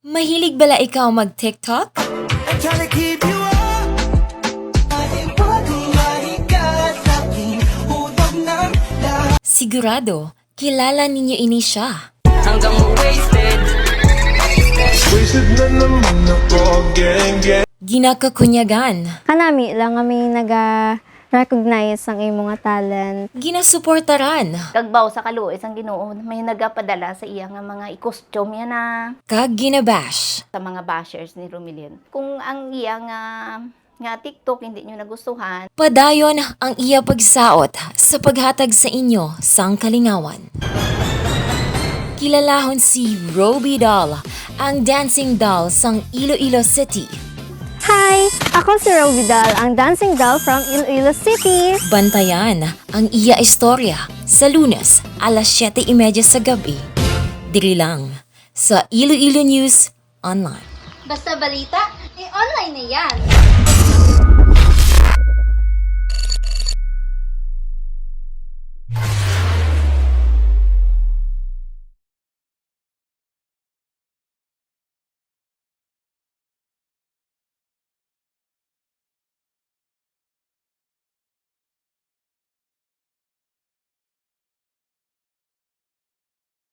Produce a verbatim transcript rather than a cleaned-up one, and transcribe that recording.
Mahilig bala ikaw mag-TikTok? I'm trying to keep you up. Sigurado, kilala ninyo ini siya. Hanggang wasted. Wasted na naman ako, gang, gang. Ginakakunyagan, Kanami lang nga may naga-recognize ang imo nga talent. ginasuportaran, Kagbaw sa kaluoy sang Ginoo, may nagapadala sa iya nga mga i-costume yana. kag ginabash. Sa mga bashers ni Romilin. Kung ang iya nga nga TikTok hindi nyo nagustuhan, Padayon ang iya pagsaot sa paghatag sa inyo sang kalingawan. Kilalahon si Roby Doll, ang dancing doll sang Iloilo City. Hi! Ako si Roby Doll, ang dancing doll from Iloilo City. Bantayan ang iya istorya sa Lunes alas siyete y media sa gabi. Diri lang sa Iloilo News Online. Basta balita, eh online na yan.